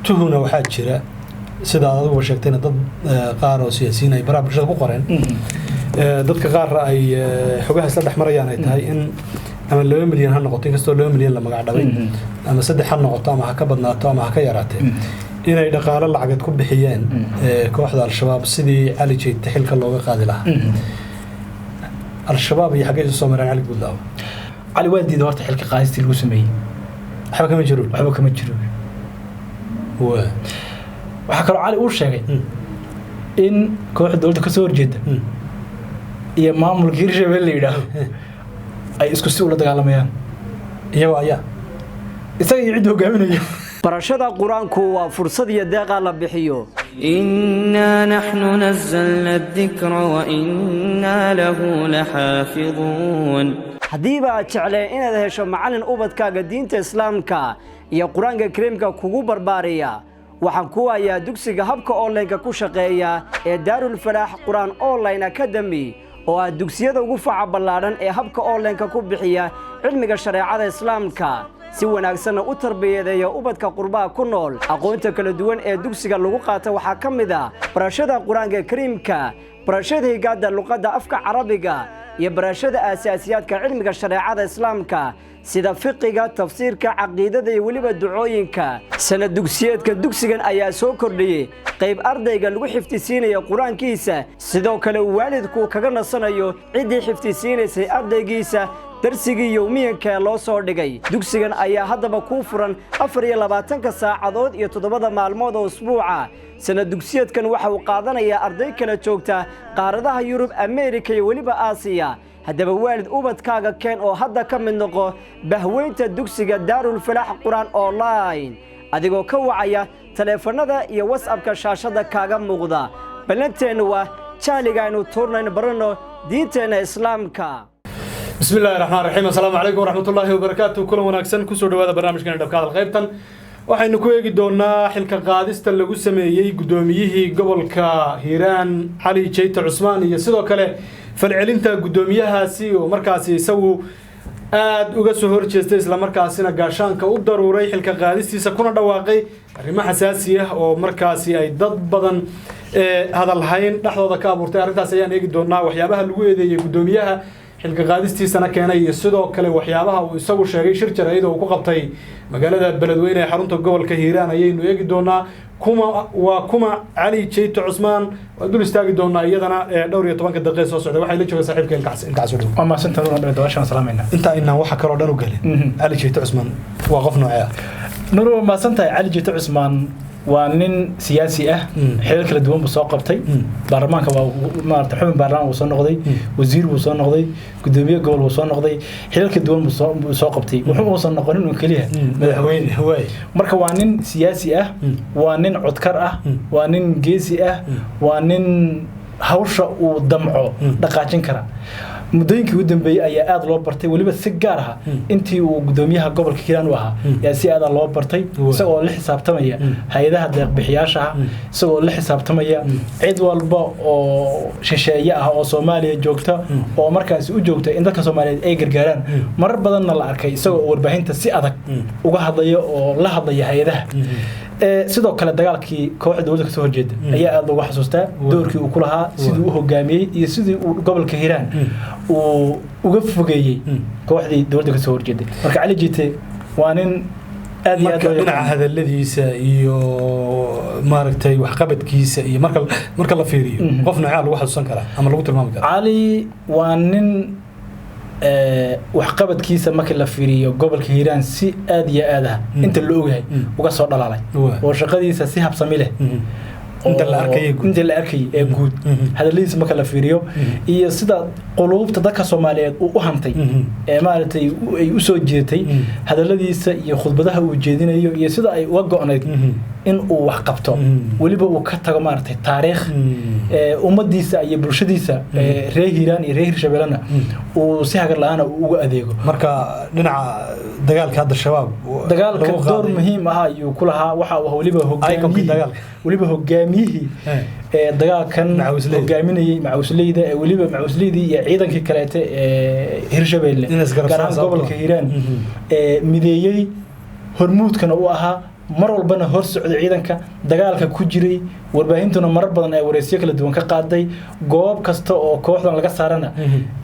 Tuhuna waxaa jira, sida aad adiguba sheegtayna, dad qaar oo siyaasiyiin ay baraha bulshada ku qoreen, dadka qaarra ay xogaha isla dhex marayaan, ay tahay in ama 2 milyan ha noqoto, inkastoo 2 milyan la magac dhabay, ama 3 ha noqoto, ama ha ka badnaato ama ha ka yaraatee, inay dhaqaalo lacageed ku bixiyeen kooxda Al-Shabaab sidii Cali Jeyte xilka looga qaadi lahaa. Al-Shabaab iyo xaggay isu soo mareen Cali Guudlaawe? Cali waa diiday horta xilka qaadistii lagu sameeyey. Waxba kama jiro. Waxba kama jiro. Waxaa kaloo Cali uu sheegay in kooxda dowladda kasoo horjeeda iyo maamulka Hirshabelle la yidhaaho ay isku si ula dagaalamayaan. Iyagoo ayaa isaga iyo cidda hogaaminaya. Barashada Qur-aanku waa fursad iyo deeqa la bixiyo. إنا نحن نزلنا الذكر وإنا له لحافظون. Haddiiba aad jecleen inaad hesho macallin ubadkaaga diinta Islaamka iyo Qur-aanka Kariimka kugu barbaariya, waxaan ku hayaa dugsiga habka online-ka ku shaqeeya ee Daarulfalaax Qur-aan Online Academy, oo ah dugsiyada ugu faca ballaadhan ee habka online-ka ku bixiya cilmiga shareecada Islaamka, si wanaagsanna u tarbiyadeeya ubadka qurbaha ku nool. Aqoonta kala duwan ee dugsiga lagu qaata waxaa ka mid ah barashada Qur-aanka Kariimka, barashada higaadda luqadda afka Carabiga iyo barashada aasaasiyaadka cilmiga shareecada Islaamka, sida fiqiga, tafsiirka, caqiidada iyo weliba ducooyinka. Sanad dugsiyeedka dugsigan ayaa soo kordhiyey qayb ardayga lagu xifdisiinaya Qur-aankiisa, sidoo kale uu waalidku kaga nasanayo ciddii xifdisiinaysay ardaygiisa darsigii yowmiyanka ee loo soo dhigay. Dugsigan ayaa haddaba kuu furan 24-ka saacadood iyo 7-da maalmood oo usbuuca. Sanad dugsiyeedkan waxa uu qaadanayaa arday kala joogta qaaradaha Yurub, Ameerika iyo weliba Aasiya. Haddaba waalid, ubadkaaga keen oo hadda ka mid noqo bahweynta dugsiga Daarulfalaax Qur-aan Online, adigoo ka wacaya taleefannada iyo WhatsApp-ka shaashadda kaaga muuqda. Ballanteennu waa jahliga aynu tuurnayno, baranno diinteenna Islaamka. بسم الله الرحمن الرحيم. السلام عليكم ورحمة الله وبركاته. Kulan wanaagsan, kusoo dhawaada barnaamijkan Dhabka Hadal. Qaybtan waxaynu ku eegi doonaa xilka qaadista lagu sameeyey guddoomiyihii gobolka Hiiraan Cali Jeyte Cusmaan, iyo sidoo kale falcelinta guddoomiyahaasi oo markaasi isagu aada uga soo horjeestay, islamarkaasina gaashaanka u daruuray xilka qaadistiisa, kuna dhawaaqay arrimo xasaasi ah oo markaasi ay dad badan hadalhayn dhexdooda ka abuurtay. Arrintaas ayaan eegi doonaa, waxyaabaha lagu eedeeyey guddoomiyaha xilka qaadistiisana keenay, iyo sidoo kale waxyaabaha uu isagu sheegay shir jaraa'id oo uu ku qabtay magaalada Beledweyne ee xarunta gobolka Hiiraan ayaynu eegi doonaa. Kuma waa kuma Cali Jeyte Cusmaan? Waa dul istaagi doonaa iyadana dhowr iyo tobanka daqiiqa soo socda. Waxay la jooga saaxiibka Ilkaas. Ilkaas, dhow. Waa mahadsantahay, Nuur. Dabaashaan salaamayna. Inta aynaan waxa kaloo dhan u gelin, Cali Jeyte Cusmaan waa qof noocee ah? Nuur, waa mahadsantahay. Cali Jeyte Cusmaan waa nin siyaasi ah, xilal kala duwan buu soo qabtay. Baarlamaanka waa maarata, xubin baarlamaan buu soo noqday, wasiir buu soo noqday, gudoomiye gobol buu soo noqday, xilal kala duwan buu soo qabtay. Wuxuu uusan noqonin un keliya madaxweyne waay. Marka waa nin siyaasi ah, waa nin codkar ah, waa nin geesi ah, waa nin hawsha uu damco dhaqaajin kara. Muddooyinkii ugu dambeeyey ayaa aada loo bartay, weliba si gaar ah intii uu gudoomiyaha gobolka Hiiraan u ahaa ayaa si aada loo bartay, isagoo la xisaabtamaya hay-adaha deeqbixiyaasha ah, isagoo la xisaabtamaya cid walba oo shisheeye ah oo Soomaaliya joogta oo markaasi u joogta in dadka Soomaaliyeed ay gargaaraan. Marar badanna la arkay isagoo warbaahinta si adag uga hadlaya oo la hadlaya hay-adaha. Sidoo kale dagaalkii kooxda dowladda kasoo horjeeda ayaa aada loogu xasuustaa doorkii uu ku lahaa, sidii uu hogaamiyey iyo sidii uu gobolka Hiiraan uu uga fogeeyey kooxdii dowladda kasoo horjeeday. Marka Cali Jite waa nin aad iyo aad marka loo dhinaca yaqaan. Hadaladiisa iyo maaragtay waxqabadkiisa iyo marka la fiiriyo, qof noocaa lagu xasuusan karaa ama lagu tilmaami karaa? Cali waa nin waxqabadkiisa marka la fiiriyo gobolka Hiiraan si aad iyo aad ah inta la ogyahay uga soo dhalaalay oo shaqadiisa si habsami leh Inta la arkayay guud. Inta la arkayay ee guud, hadaladiisa marka la fiiriyo iyo sida quluubta dadka Soomaaliyeed uu u hantay ee maaragtay ay u soo jeetay hadaladiisa iyo khudbadaha uu jeedinayo iyo sida ay uga go'nayd in uu wax qabto, weliba uu ka tago maaragtay taariikh ummadiisa iyo bulshadiisa reer Hiiraan iyo reer Hirshabeellena uu si hagar la'aana uga adeego. Marka dhinaca dagaalka hadda Shabaab dagaalka lagu door qaaday. muhiim ah ayuu ku lahaa. Waxa uu weliba Iconkii hogaamiyihii dagaalka. weliba hogaamiyihii ee dagaalkan Macawisleyda. hogaaminayay macawisleyda, ee weliba macawisleydii iyo ciidankii kaleete ee Hirshabeelle, In isgarabsaan gaar ahaan sababtoo. gobolka Hiiraan, ee mideeyey, hormuudkana u ahaa. Mar walbana hor socday ciidanka dagaalka ku jiray, warbaahintuna marar badan ay wareysiyo kala duwan ka qaaday, goob kasta oo kooxdan laga saarana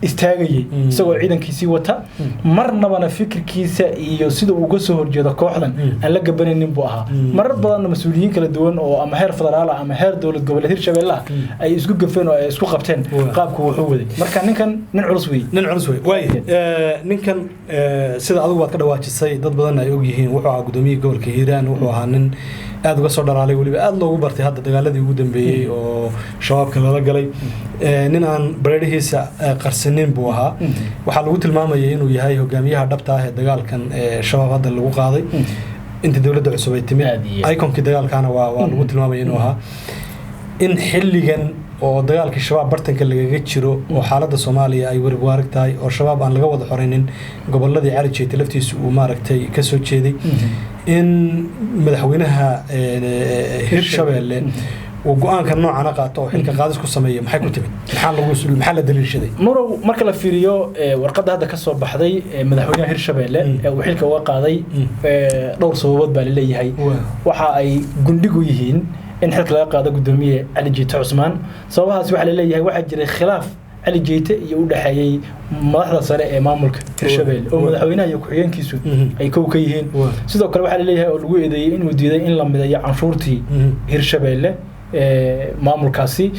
istaagayay isagoo ciidankiisii wata, marnabana fikirkiisa iyo sida uu uga soo horjeedo kooxdan aan la gabanaynin buu ahaa. Marar badanna mas-uuliyiin kala duwan oo ama heer federaal ah ama heer dowlad goboleed Hirshabelle ah ay isku gafeen oo ay isku qabteen qaabku wuxuu waday. Marka ninkan nin culus weeye. Nin culus wey. Waay, ninkan sida adigu waad ka dhawaajisay, dad badan ay og yihiin, wuxuu ahaa gudoomiyihii gobolka Hiiraan. Wuxuu ahaa nin aada uga soo dhalaalay, weliba aada loogu bartay hadda dagaaladii ugu dambeeyey oo shabaabka lala galay. Nin aan bareerihiisa qarsanin buu ahaa. Waxaa lagu tilmaamayay inuu yahay hogaamiyaha dhabta ah ee dagaalkan shabaab hadda lagu qaaday inta dowladda cusub ay timid. Aad iyo aad. Iconkii dagaalkaana waa lagu tilmaamayay inuu ahaa. In xilligan oo dagaalkii shabaab bartanka lagaga jiro oo xaaladda Soomaaliya ay warwaarig tahay oo shabaab aan laga wada xoreynin goboladii Cali Jeyte laftiisu uu maaragtay ka soo jeeday, in madaxweynaha Hirshabeelle uu go-aanka noocana qaato oo xilka qaadis ku sameeya, maxay ku timid? Maxaa lagu maxaa la daliishaday? Murow, marka la fiiriyo warqadda hadda ka soo baxday madaxweynaha Hirshabelle ee uu xilka uga qaaday, dhowr sababood baa laleeyahay waxa ay gundhigu yihiin in xilka laga qaado gudoomiye Cali Jeyte Cusmaan. Sababahaas waxaa laleeyahay waxaa jiray khilaaf Cali Jeyte iyo u dhexeeyey madaxda sare ee maamulka Hirshabelle oo madaxweynaha iyo ku-xigeenkiisu ay kow ka yihiin. Sidoo kale waxaa laleeyahay oo lagu eedeeyey inuu diiday in la mideeyo canshuurtii Hirshabelle maamulkaasi,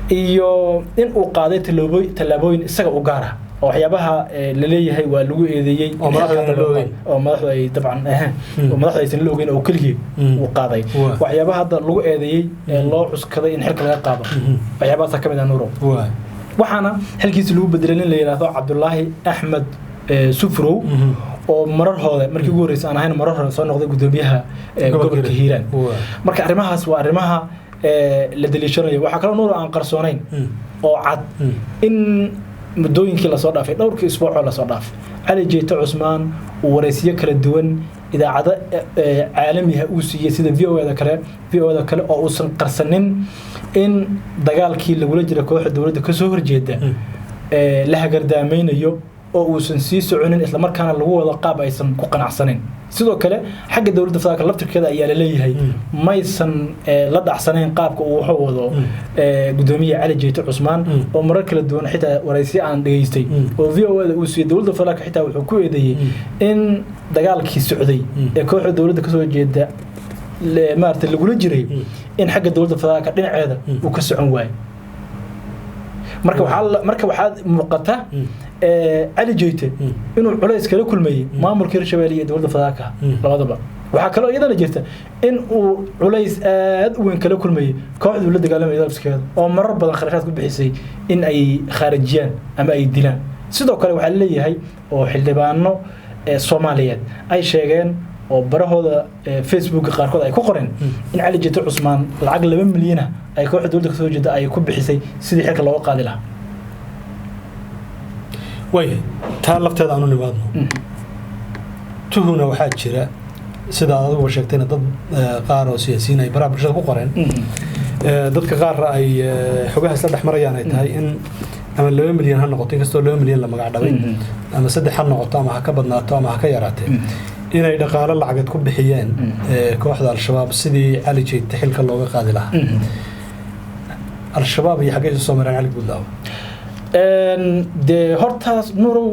iyo in uu qaaday tallaabooyin isaga u gaar ah oo waxyaabaha la leeyahay waa lagu eedeeyey oo madaxda aan la ogeyn. Oo madaxdu ay dabcan oo madaxdu aysan la ogeyn oo keligii uu qaaday. Waxyaabaha hadda lagu eedeeyey ee loo cuskaday in xilka laga qaado waxyaabahaasa ka mid ah, Nuurow. Waxaana xilkiisa lagu bedelay nin la yidhaahdo Cabdulaahi Axmed Sufrow oo marar hore, markii ugu horreysay aan ahayn, marar hore soo noqday gudoomiyaha gobolka Hiiraan. Marka arrimahaas waa arrimaha la daliishanayo. Waxaa kaloo, Nuur, aan qarsoonayn oo cad in muddooyinkii lasoo dhaafay, dhowrkii isbuucoo lasoo dhaafay, Cali Jeyte Cusmaan uu waraysiyo kala duwan idaacado caalamiha uu siiyey sida VOA da kale, VOA da kale, oo uusan qarsanin in dagaalkii lagula jira kooxda dowladda kasoo horjeeda la hagardaamaynayo oo uusan sii soconin, islamarkaana lagu wado qaab aysan ku qanacsanayn. Sidoo kale xagga dowladda federaalka laftirkeeda ayaa laleeyahay maysan la dhacsanayn qaabka uu wuxuu wado gudoomiye Cali Jeyte Cusmaan oo marar kala duwan xitaa waraysiyo aan dhegeystay oo VOA da uu siiyey dowladda federaalka xitaa wuxuu ku eedeeyey in dagaalkii socday ee kooxda dowladda kasoo jeeda maaragtay lagula jiray in xagga dowladda federaalka dhinaceeda uu ka socon waayo. Marka waxaa muuqata Cali Jeyte inuu culays kala kulmayey maamulka Hirshabelle iyo dowladda federaalka labadaba. Waxaa kaloo iyadana jirta in uu culays aad u weyn kala kulmayey kooxduu la dagaalamayay lafskeeda oo marar badan kharashaad ku bixisay in ay khaarijiyaan ama ay dilaan. Sidoo kale waxaa laleeyahay oo xildhibaano Soomaaliyeed ay sheegeen oo barahooda Facebook qaarkood ay ku qoreen in Cali Jeyte Cusmaan lacag 2 milyan ah ay kooxda dowladda kasoo jeeda ay ku bixisay sidii xilka looga qaadi lahaa. Way taa lafteeda aanu nimaadno. Tuhuna waxaa jira, sida aad adiguba sheegtayna, dad qaar oo siyaasiyiin ay baraha bulshada ku qoreen, dadka qaarna ay xogaha isla dhex marayaan ay tahay in ama 2 milyan ha noqoto, inkastoo 2 milyan la magac dhabay, ama 3 ha noqoto, ama ha ka badnaato ama ha ka yaraatee, inay dhaqaalo lacageed ku bixiyeen kooxda Al-Shabaab sidii Cali Jeyte xilka looga qaadi lahaa. Al-Shabaab iyo xaggay isu soo mareen Cali Guudlaawe? Dee hortaas, Nuurow,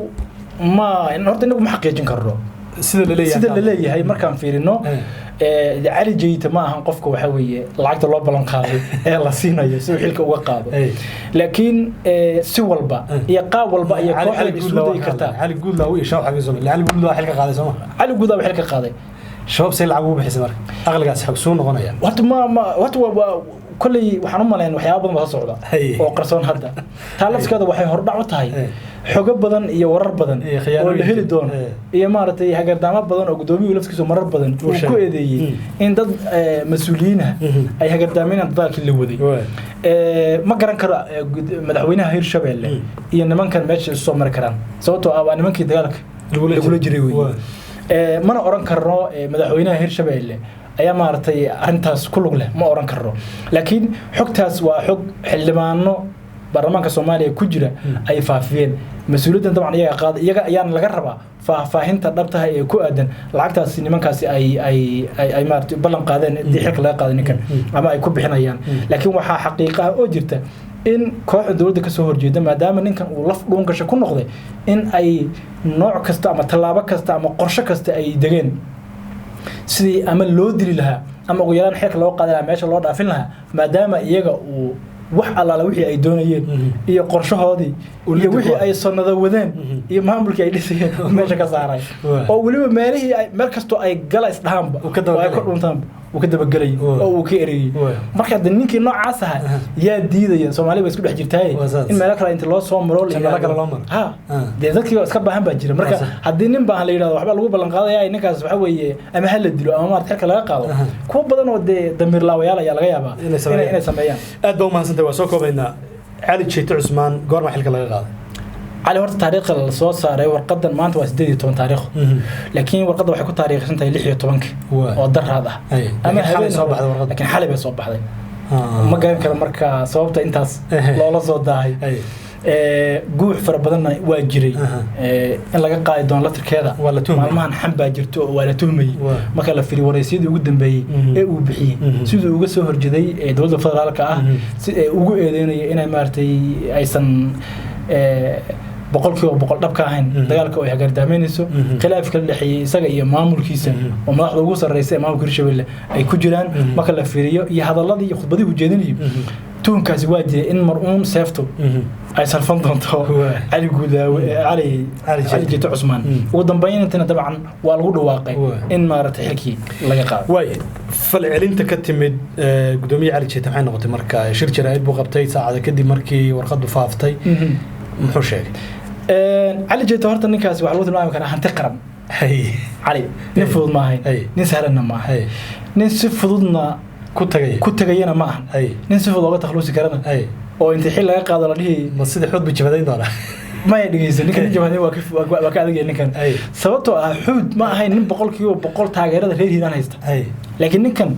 ma horta inagu ma xaqiijin karno. Sida la leeyahay. Sida la leeyahay markaan fiirino, Cali Jeyte ma ahan qofka waxa weeye lacagta loo ballan qaaday ee la siinayo si uu xilka uga qaado. Laakiin si walba iyo qaab walba iyo kooxda isugu dayi kartaa. Cali Guudlaawe iyo Shabaab xaggay soo mareen? Cali Guudlaawe xilka qaaday soo ma? Cali Guudlaawe xilka qaaday. Shabaab say lacag ugu bixisay? Marka aqligaas xog suu noqonaya. Horta ma horta waa kolley waxaan u malayn waxyaaba badan baa soo socda oo qarsoon hadda. Taa lafskeeda waxay hordhac u tahay xogo badan iyo warar badan iyo oo la khiyaanooyin heli doono iyo maaragtay hagardaamo badan oo gudoomiyuhu laftigiisu marar badan uu ku sheegay. eedeeyey in dad mas-uuliyiin ah ay hagardaameynaan dadaalkii la waday. Ma garan karo madaxweynaha Hirshabelle iyo nimankan meesha isu soo mari karaan, sababtoo ah waa nimankii dagaalka Lagula lagula jiray. jiray wey. Mana oran karno madaxweynaha Hirshabelle ayaa maaragtay arrintaas ku lug leh, ma oran karno. Laakiin xogtaas waa xog xildhibaano baarlamaanka Soomaaliya ku jira ay faafiyeen. Mas-uuliyaddan dabcan iyaga qaada, iyaga ayaana laga rabaa faahfaahinta dhabtaha ee ku aadan lacagtaasi nimankaasi ay maaragtay ballan qaadeen haddii xilka laga qaaday ninkan ama ay ku bixinayaan. Laakiin waxaa xaqiiqa ah oo jirta in kooxda dowladda kasoo horjeeda, maadaama ninkan uu laf dhuun gasho ku noqday, in ay nooc kasta ama tallaabo kasta ama qorshe kasta ay degeen sidii ama loo dili lahaa ama ugu yaraan xilka loo qaadi lahaa, meesha loo dhaafin lahaa, maadaama iyaga uu wax allaala wixii ay doonayeen iyo qorshahoodii iyo wixii ay sanado wadeen iyo maamulkii ay dhisayeen meesha ka saaray, oo weliba meelihii ay meel kastoo ay gala isdhahaanba oo ay ka dhuntaanba uu ka dabagelayay oo uu ka ereyey. Marka de ninkii noocaas ahaa yaa diidaya? Soomaali ba isku dhex jirtaaye in meelo kale inta loo soo maro ha dee dadkii oo iska baahan baa jira. Marka haddii nin baahan la yidhahdo waxba lagu ballan qaadaya, ninkaas waxa weeye ama ha la dilo ama maarata xilka laga qaado, kuwa badan oo dee damiir laawayaal ayaa laga yaabaa inay sameeyaan. Aad baa umahadsantay. Waa soo koobaynaa. Cali Jeyte Cusmaan goorma xilka laga qaaday? Cali horta taariikhda la soo saaray warqadan maanta waa 18 taariikh, laakiin warqadda waxay ku taariikhsan tahay 16-ka oo daraad ah ama habeen soo baxday warqadda, laakiin xalay bay soo baxday. Ma garan karo marka sababta intaas loola soo daahay. Guux fara badanna waa jiray in laga qaadi doono laftirkeeda. Maalmahan xam baa jirto oo waa la tuhmayey marka la firi waraysyadii ugu dambeeyey ee uu bixiyey, siduu uga soo horjeeday dowladda federaalka ah, si ugu eedeynaya inay maaragtay aysan 100% dhab ka ahayn dagaalka oo ay hagaardaameynayso, khilaaf kala dhexeeyey isaga iyo maamulkiisa oo madaxda ugu sarreysa ee maamulka Hirshabelle ay ku jiraan. Marka la fiiriyo iyo hadalladii iyo khudbadihii uu jeedinayay, tuhunkaasi waa jiray in mar uun seefto ay salfan doonto Cali Guudaawe, Cali Jeyte Cusmaan. Ugu dambeyntina dabcan waa lagu dhawaaqay in maaragtay xilkii laga qaado. Waay falcelinta ka timid gudoomiye Cali Jeyte maxay noqotay? Marka shir jaraa'id buu qabtay saacada kadib markii warqaddu faaftay, muxuu sheegay Cali Jeyte? Horta ninkaasi waxaa lagu tilmaami karaa hanti qaran. Cali nin fudud ma ahayn, nin sahlanna ma ahayn, nin si fududna ku tagayana ma ahan, nin si fudud looga takhalusi karana oo inta xil laga qaado la dhihi ma sida xuud bu jabadayn doonaa? Maya, dhegeyso, ninkan nin jabhadayn waa ka adagaya ninkan, sababtoo ah xuud ma ahayn nin 100% taageerada reer Hiiraan haysta, laakiin ninkan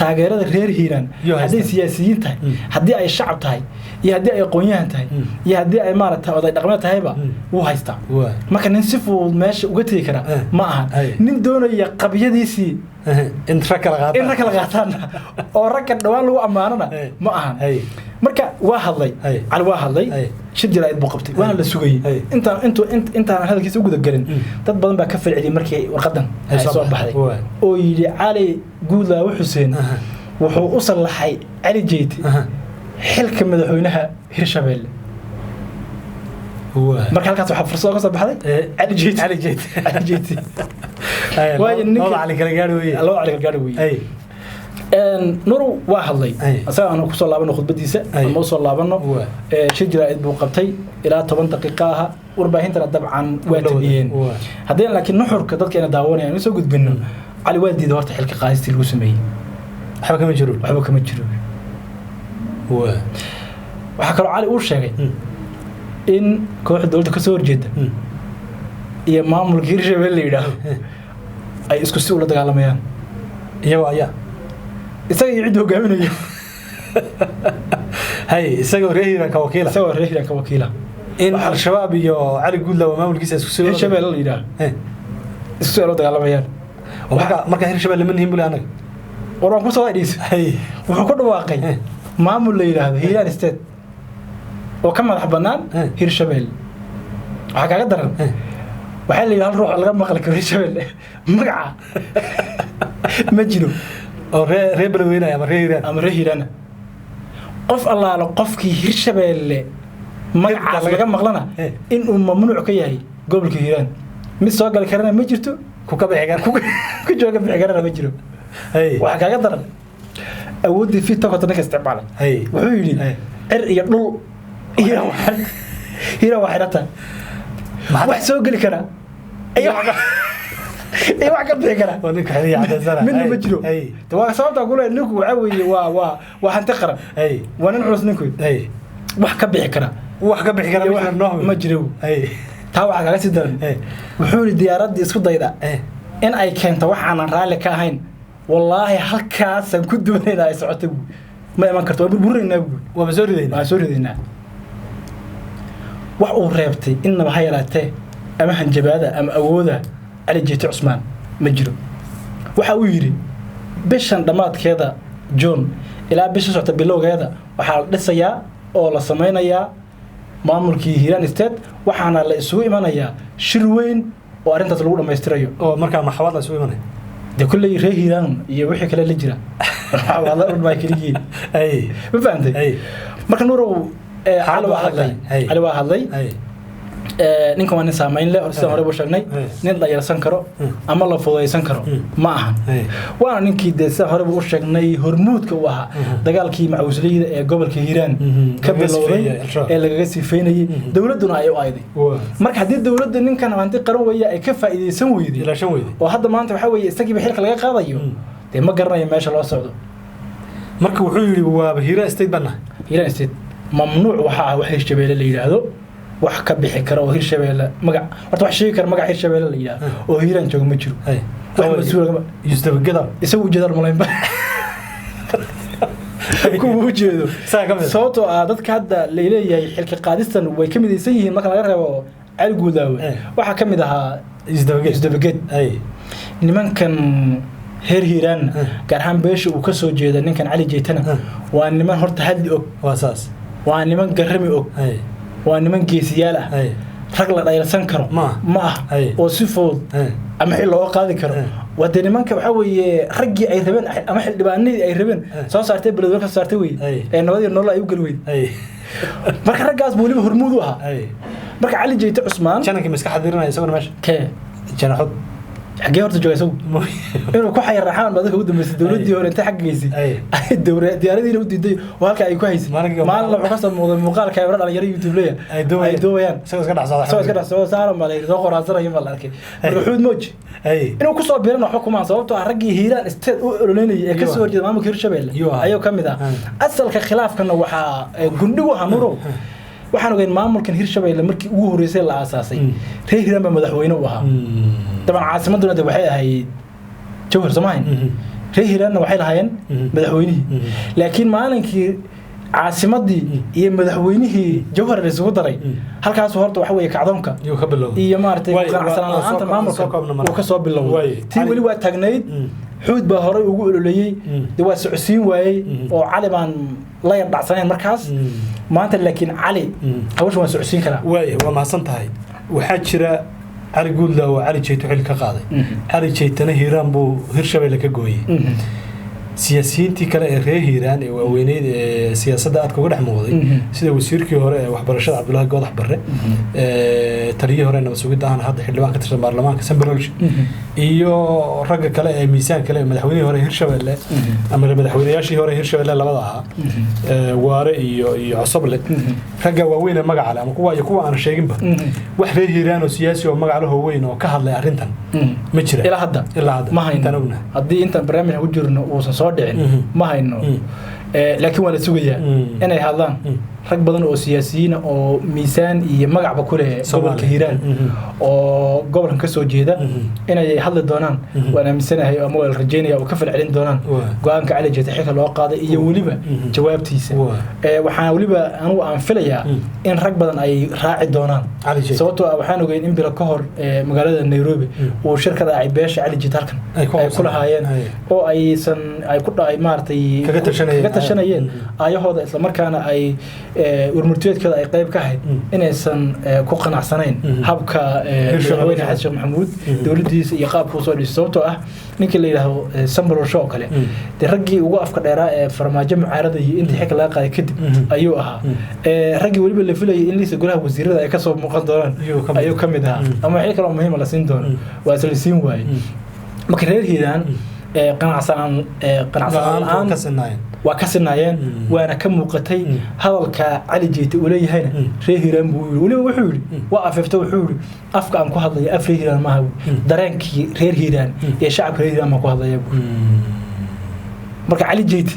taageerada reer Hiiraan hadday siyaasiyiin tahay, haddii ay shacab tahay, iyo haddii ay aqoon-yahan tahay, iyo haddii ay maaragtay oday dhaqameed tahayba wuu haystaa. Marka nin si fudud meesha uga tegi kara ma aha, nin doonaya qabyadiisii in rag kala qaataan, in rag kala qaataanna oo ragga dhawaan lagu ammaanana ma ahan. Marka waa hadlay Cali, waa hadlay, shir jaraa'id buu qabtay, waana la sugayey. Intaan intuu intaan hadalkiisa u guda gelin, dad badan baa ka falceliyey markii warqadan ay soo baxday oo yidhi Cali Guudlaawe Xuseen wuxuu u sallaxay Cali Jeyte xilka madaxweynaha Hirshabelle. Marka halkaas waxaa fursad ka soo baxday Cali Jeyte, Cali Jeyte, Cali Jeyte. Waayo ninka laba Cali kala gaari weeye, laba Cali kala gaari weeye. Nuru waa hadlay, asaga aanu kusoo laabano khudbadiisa ama usoo laabano. Shir jaraa'id buu qabtay ilaa 10 daqiiqo aha, warbaahintana dabcan waa tabiyeen. Haddii laakiin nuxurka dadka ina daawanayaan usoo gudbino, Cali waa diiday horta xilka qaadistii lagu sameeyey. Waxba kama jiro, waxba kama jiro. Waxaa kaloo Cali uu sheegay in kooxda dowladda kasoo horjeeda iyo maamulka Hirshabelle la yidhaaho ay isku si ula dagaalamayaan. Iyagoo ayaa isaga iyo cidda hogaaminayo. Hay, isagoo reer Hiiraan ka wakiila, isagoo reer Hiiraan ka wakiila, in Al-Shabaab iyo Cali Guudlaawe maamulkiisa isku si Hirshabelle la yidhaaho isku si ula dagaalamayaan. Marka Hirshabelle ma nihin bule anaga war waan kusoo dhis. Wuxuu ku dhawaaqay maamul la yidhaahdo Hiiraan State oo ka madax bannaan Hirshabelle. Waxaa kaaga daran waxaa la yidhi hal ruux laga maqli karo Hirshabelle magaca ma jiro oo reer Beledweyne ama reer Hiiraan ama reer Hiiraana. Qof allaalo qofkii Hirshabelle magacaas laga maqlana inuu mamnuuc ka yahay gobolka Hiiraan, mid soo gali karana ma jirto, ku ka bixi kara, ku jooga bixi karana ma jiro. Waxaa kaaga daran awooddii fitok horta ninka isticmaalay. Wuxuu yidhi cir iyo dhul Hiiraan waa xidhata, wax soo geli kara iyo wax ka bixi kara midna ma jiro. Waa sababtaa kule ninku waxaa weeye waa hanti qaran, waa nin culus ninku, wax ka bixi kara, wax ka bixi kara ma jiro. Taa waxaa kaaga sii daran wuxuu yidhi diyaaraddii isku dayda in ay keento wax aanan raalli ka ahayn, wallaahi halkaasaan ku doonaynaa ay socota buui, ma iman karto, waa burburinaynaa buui, waaba soo ridaynaa, waan soo ridaynaa. Wax uu reebtay innaba ha yaraatee ama hanjabaada ama awooda Cali Jeete Cusmaan ma jiro. Waxa uu yidhi bishan dhammaadkeeda John ilaa bisha socota bilowgeeda waxaa la dhisayaa oo la samaynayaa maamulkii Hiiraan State, waxaana la isugu imanayaa shir weyn oo arrintaas lagu dhammaystirayo. Oo markaa maxawaad la isugu imanaya? Dee kulley reer Hiiraan iyo wixii kale la jira waa la keligii. Ma fahantay? Marka Nuurow, Cali waa hadlay. Cali waa hadlay. Ninkan waa nin saamayn leh, sidaan hore buu sheegnay, nin la yarsan karo ama la fududaysan karo ma ahan. Waana ninkii dee sidaan hore buu u sheegnay hormuudka u ahaa dagaalkii macawisleyda ee gobolka Hiiraan ka lagaga bilowday sifeeyey Al-Shabaab. Ee lagaga sifeynayey, dowladduna ay u ayday. Marka haddii dowladda ninkan hanti qaran weeye ay ka faa'iidaysan weyday ilaashan weyday, oo hadda maanta waxaa weeye isagiiba xilka laga qaadayo, dee ma garanayo meesha loo socdo. Marka wuxuu yidhi waaba Hiiraan State baan nahay. Hiiraan State mamnuuc waxaa ah wax Hirshabeelle la yidhaahdo, wax ka bixi kara oo Hirshabeelle magac horta wax sheegi kara magac Hirshabeelle la yidhaahdo oo Hiiraan jooga ma jiro. Wax mas-uul Yusdabagada. Isagu ujeedaan malaynba kuwa ujeedo. Saa ka mid ah. Sababtoo ah dadka hadda laleeyahay xilka qaadistan way ka midaysan yihiin marka laga reebo Cali Guudaawe, waxaa ka mid ahaa Yusdabageed. Isdabageed. Nimankan reer Hiiraanna, gaar ahaan beesha uu ka soo jeeda ninkan Cali Jeetana, waa niman horta hadli og, waa saas, waa niman garami og, waa niman geesiyaal ah, rag la dhaylsan karo Ma aha. ma ah oo si fudud ama xil looga qaadi karo. Waa dee nimanka waxaa weeye raggii ay rabeen ama xildhibaanadii ay rabeen soo saartay, beledweyne ka soo saartay wey ee nabadii nolol ay u geli weyd. Marka raggaas buu weliba hormuud u ahaa. Marka Cali Jeyte Cusmaan janankii ma iska xadirinaya isaguna meesha? Kee? Janaxod. Xaggee horta jooga isagu? Inuu ku xayar raxaan baa dadka ugu dambeysay dowladdii hore intay xagga geysay ay diyaaradiina u diiday oo halka ay ku haysay. Maalinkii maalin wuxuu kasoo muuqday muuqaal kaamiro dhalinyaro YouTube leeya ay duubayaan. Ay duubayaan isagoo iska dhex socda. Isagoo iska dhex socda saaran baa la yidhi, soo qoraansanaya baa la arkay. Marka Xuud Mooji inuu kusoo biirana waxba kumaan, sababtoo ah raggii Hiiraan State u ololeynayay ee kasoo horjeeda maamulka Hirshabelle Yuu ahaa. ayuu ka mid ah. Asalka khilaafkana waxaa gundhigu ahaa, Nuurow, waxaan ogeyn maamulkan Hirshabelle markii ugu horreysay la aasaasay reer Hiiraan baa madaxweyne u ahaa. Dabcan caasimaduna de waxay ahayd Jawhar, soo mahayn? Reer Hiiraanna waxay lahaayeen madaxweynihii. Laakiin maalinkii caasimadii iyo madaxweynihii Jawhar la isugu daray, halkaas horta waxa weeye kacdoonka yuu ka bilowday iyo maaragtay Waay, qanacsanaan waa la'aanta soo maamulka soo koobna marka. uu ka soo bilowday. Tii weli waa taagnayd. Xuud baa horey ugu ololeeyey, dee waa socodsiin waayey oo Cali baan la yar dhacsanayn markaas. Maanta laakiin Cali hawshan waa socodsiin karaa. Waay, waa mahadsan tahay. Waxaa jira Cali Guudla oo Cali Jeyto xil ka qaaday. Cali Jeytana Hiiraan buu Hirshabelle ka gooyey. Siyaasiyiintii kale ee reer Hiiraan ee waaweyneyd ee siyaasadda aadka uga dhex muuqday, sida wasiirkii hore ee waxbarashada Cabdullaahi Goodax Barre, taliyihii hore nabad sugidda ahna hadda xildhibaan ka tirsan baarlamaanka Sambalolji, iyo ragga kale ee miisaan kale ee madaxweynihii hore Hirshabelle ama madaxweynayaashii hore Hirshabelle labada ahaa, Waare iyo Cosoble, ragga waaweyn ee magaca leh ama kuwa iyo kuwa aan sheeginba, wax reer Hiiraan oo siyaasi oo magac leh oo weyn oo ka hadlay arrintan ma jira. Ilaa hadda Ilaa hadda ma hayno. Intaan ognahay. Haddii intaan barnaamijka ku jirno uusan soo dhicin, ma hayno. Laakiin waa la sugayaa inay hadlaan rag badan oo siyaasiyiin ah oo miisaan iyo magacba ku leh gobolka Soomaaliya. Hiiraan oo gobolkan ka soo jeeda inay hadli doonaan waan aaminsanahay ama waa la rajeynaya oo ka falcelin doonaan go-aanka Cali Jeete xilka loo qaaday iyo weliba jawaabtiisa. Waxaan weliba anigu aan filayaa in rag badan ay raaci doonaan Cali Jeete. Sababtoo ah waxaan ogeyn in bilo ka hor magaalada Nairobi uu shir ka raacay beesha Cali Jeete halkan Ay ku ay ku lahaayeen Ay. oo aysan ay ku dhacay maaragtay Kaga tashanayeen. Kaga tashanayeen aayahooda, isla markaana ay warmurtiyeedkooda ay qayb ka ahayd inaysan ku qanacsanayn habka Hirshabelle. madaxweyne Xasan Sheekh Maxamuud dowladdiisa iyo qaabka usoo dhisay. Sababtoo ah ninkii la yidhaahdo Sambalolsho oo kale, dee raggii ugu afka dheeraa ee farmaajo mucaarada iyo intii xilka laga qaaday kadib ayuu ahaa. Raggii weliba la filayay in liisa golaha wasiirada ay kasoo muuqan doonaan Ayuu ka mid ayuu ka mid ahaa ama xil kale oo muhiima la siin doono, waa isla siin waayey. Marka reer Hiiraan qanacsanaan la'aanta la'aan ka sinaayeen. Waa ka sinaayeen, waana ka muuqatay. Hadalka Cali Jeete uu leeyahayna reer Hiiraan buu yidhi. Weliba wuxuu yidhi waa afeefta, wuxuu yidhi afka aan ku hadlaya af reer Hiiraan maaha buu. Dareenkii reer Hiiraan iyo shacabka reer Hiiraan baan ku hadlaya buu. Marka Cali Jeete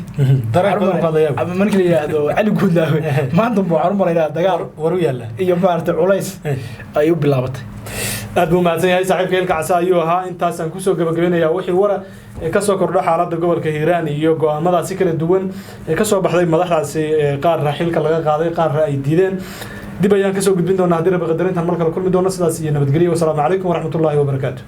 dareenkooda ku hadlayaa. Ama markii la yidhaahdo Cali Guudlaawe maanta buu waxaan u malaynayaa dagaal war u yaalla iyo maaragtay culays ay u bilaabatay. Aad buu mahadsan yahay saaxiibka Ilka Casa ayuu ahaa. Intaasaan kusoo gabagabeynayaa wixii wara ee kasoo kordha xaaladda gobolka Hiiraan iyo go'aamadaasi kala duwan ee kasoo baxday madaxdaasi, ee qaarna xilka laga qaaday, qaarna ay diideen. Dib ayaan kasoo gudbin doonaa haddii Rabbi qadarintan mar kale kulmi doono. Sidaas iyo nabadgelyo. Wasalaamu calaykum waraxmatullaahi wabarakaatu.